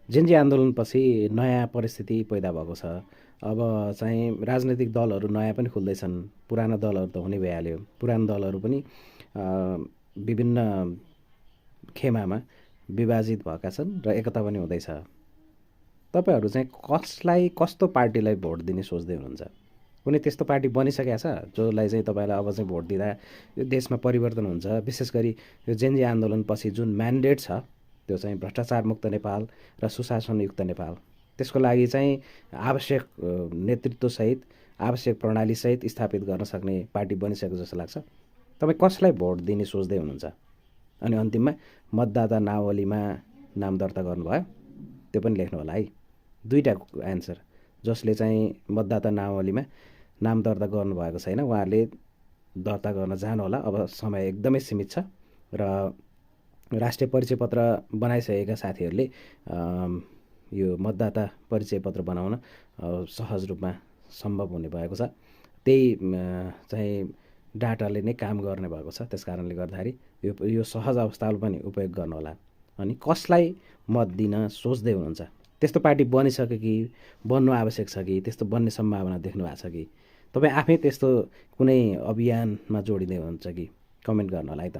Gen Z आन्दोलनपछि नयाँ परिस्थिति पैदा भएको छ। अब चाहिँ राजनैतिक दलहरू नयाँ पनि खुल्दैछन्, पुराना दलहरू त हुनै भइहाल्यो। पुराना दलहरू पनि विभिन्न खेमामा विभाजित भएका छन् र एकता पनि हुँदैछ। तपाईँहरू चाहिँ कसलाई, कस्तो पार्टीलाई भोट दिने सोच्दै हुनुहुन्छ? कुनै त्यस्तो पार्टी बनिसकेको छ जसलाई चाहिँ तपाईँलाई अब चाहिँ भोट दिँदा यो देशमा परिवर्तन हुन्छ? विशेष गरी यो जेनजी आन्दोलनपछि जुन म्यान्डेट छ त्यो चाहिँ भ्रष्टाचार मुक्त नेपाल र सुशासनयुक्त नेपाल, त्यसको लागि चाहिँ आवश्यक नेतृत्वसहित, आवश्यक प्रणालीसहित स्थापित गर्न सक्ने पार्टी बनिसकेको जस्तो लाग्छ। तपाईँ कसलाई भोट दिने सोच्दै हुनुहुन्छ? अनि अन्तिममा मतदाता नावलीमा नाम दर्ता गर्नुभयो, त्यो पनि लेख्नु होला है। दुईवटा एन्सर। जसले चाहिँ मतदाता नावलीमा नाम दर्ता गर्नुभएको छैन उहाँहरूले दर्ता गर्न जानुहोला। अब समय एकदमै सीमित छ र राष्ट्रिय परिचय पत्र बनाइसकेका साथीहरूले यो मतदाता परिचय पत्र बनाउन सहज रूपमा सम्भव हुने भएको छ। त्यही चाहिँ डाटाले नै काम गर्ने भएको छ। त्यस कारणले गर्दाखेरि यो सहज अवस्थाले पनि उपयोग गर्नुहोला। अनि कसलाई मत दिन सोच्दै हुनुहुन्छ? त्यस्तो पार्टी बनिसक्यो कि बन्नु आवश्यक छ कि त्यस्तो बन्ने सम्भावना देख्नु भएको छ कि तपाईँ आफै त्यस्तो कुनै अभियानमा जोडिँदै हुनुहुन्छ कि? कमेन्ट गर्नु होला है त।